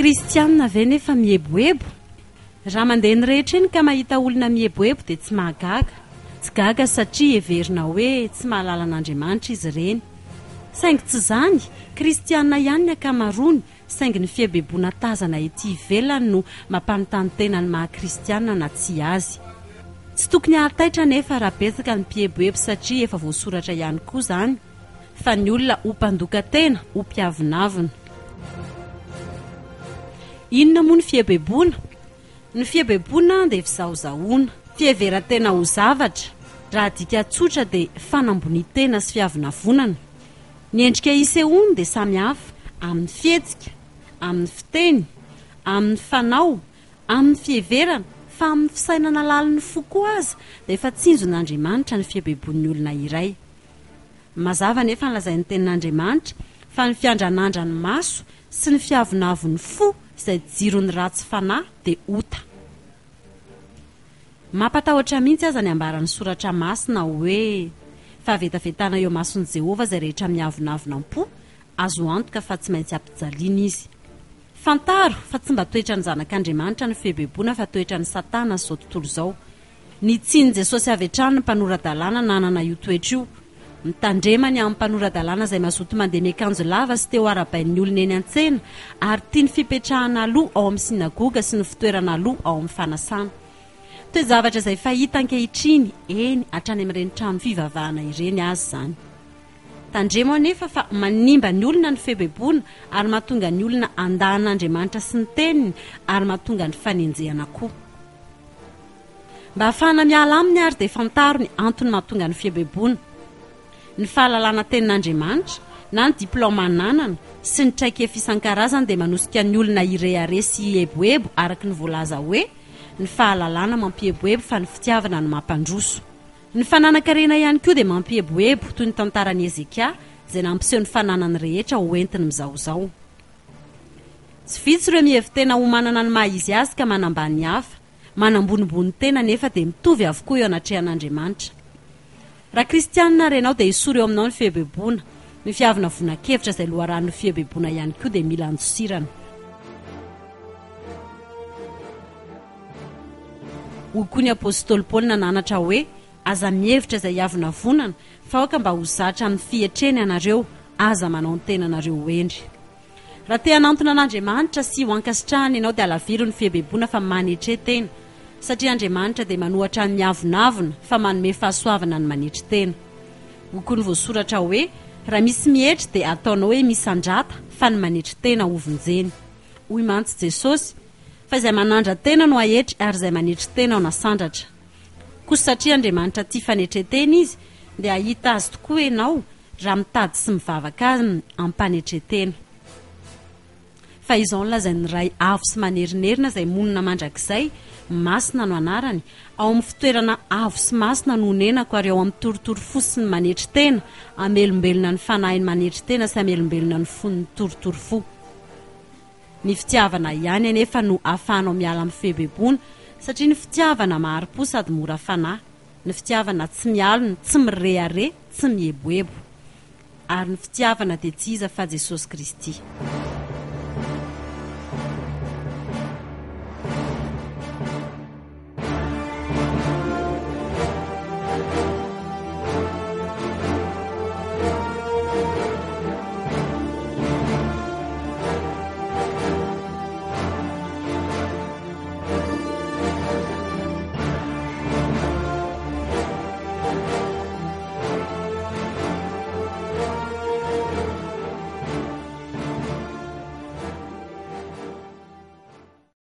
Kristianina ve nefa mieboebo? Raha mandeha eny rehetra eny ka mahita olona mieboebo dia tsy mahagaga. Tsy gaga satria heverina hoe tsy mahalala an'Andriamanitra izy ireny. Saingy tsy izany, kristianina ihany ny ankamaroany, saingy ny fieboeboana tazana ety ivelany no mampanontany tena ny maha kristianina na tsia azy. Tsy tokony hahataitra anefa raha betsaka ny mpieboebo satria efa voasoratra ihany koa izany fa ny olona ho mpandoka tena, ho mpiavonavona. Inona moa ny fieboeboana? Ny fieboeboana dia fizahozahoana, fiheveran-tena ho zavatra, raha adika tsotra dia fanambonian-tena sy fiavonavonana. Ny endrika isehoany dia samy hafa, amin'ny fihetsika, amin'ny fiteny, amin'ny fanao, amin'ny fiheverana, fa amin'ny fisainana lalin'ny fo koa aza dia efa tsinjon'Andriamanitra ny fieboeboan'ny olona iray. Mazava anefa ny lazain'ny Tenin'Andriamanitra fa ny fiandranandran'ny maso sy ny fiavonavon'ny fo izay jiron'ny ratsy fanahy dia ota. Mampatahotra mihitsy aza ny ambaran'ny Soratra Masina hoe, Fahavetavetana eo imason'i Jehovah izay rehetra miavonavona am-po, azo antoka fa tsy maintsy hampijaliana izy. Fantaro fa tsy mba toetran'ny zanak'Andriamanitra ny fieboeboana fa toetran'i Satana sy izao tontolo izao. Nitsin'i Jesosy avy hatrany ny mpanora-dalàna nanana io toetra io. Mitandrema ny amin'ny mpanora-dalàna izay mazoto mandeha miakanjo lava sy te ho arahabain'ny olona eny an-tsena ary tia ny fipetrahana aloha ao amin'ny synagoga sy ny fitoerana aloha ao amin'ny fanasana. Toe-javatra izay fahita ankehitriny, eny, hatrany amin'ireny trano fivavahana ireny aza izany. Tandremo anefa fa manimba ny olona ny febeboana ary mahatonga ny olona handà an'Andriamanitra sy ny Teniny ary mahatonga ny fanenjehana koa. Mba hahafahana miala aminy ary dia fantaro ny antony mahatonga ny fieboeboana. Ny fahalalana tenin'Andriamanitra, na ny diplaoma ananana, sy ny traikefa isan-karazany dia manosika ny olona hirehareha sy hieboebo araka ny voalaza hoe, ny fahalalana mampieboebo fa ny fitiavana no mampandroso. Ny fananan-karena ihany koa dia mampieboebo toy ny tantaran'i Hezekia izay nampiseho ny fananany rehetra ho entiny mizahozaho. Tsy vitsy ireo mihevi-tena ho manana ny maha izy azy ka manambany ny hafa. Manambonimbony tena nefa dia mitovy avokoa eo anatrehan'Andriamanitra. Raha kristianina ary ianao dia esory eo aminao ny fieboeboana. Ny fiavonavonan-kevitra izay loharanon'ny fieboeboana ihany koa dia mila andosirana. Hoy koa ny apostoly Paoly nananatra hoe, Aza mihevitra izay hiavonavonana, fa aoka mba ho zatra amin'ny fietrena ianareo, aza manao ny tenanareo ho hendry. Raha te hanantona an'Andriamanitra sy ho ankasitrahany ianao dia alaviro ny fiebeboana fa manetre tena, satria Andriamanitra dia manohatra ny miavonavona fa manome fahasoavana ny manetry tena. Hoy koa ny voasoratra hoe, Raha misy mietry dia ataonao hoe misandrata fa ny manetry tena hovonjeny. Hoy mantsy Jesosy, Fa izay manandra-tena no haetry ary izay manetry tena no hasandratra. Koa satria Andriamanitra tia fanetren-tena Izy dia hahita Azy tokoa ianao raha mitady sy mivavaka Aminy am-panetren-tena. Fa izao no lazain'ny Ray avo sy manerinerina izay monina mandrakizay, Masina no anarany, Ao amin'ny fitoerana avo sy masina no honenako ary ao amin'ny torotoro fo sy ny manetry tena, hamelombelona ny fanahiny manetry tena sy hamelombelona ny fon'ny torotoro fo. Ny fitiavana ihany anefa no ahafahanao miala amin'ny febeboana satria ny fitiavana mahari-po sady mora fanahy. Ny fitiavana tsy mialona, tsy mirehareha, tsy mieboebo. Ary ny fitiavana dia tsy iza fa Jesosy Kristy.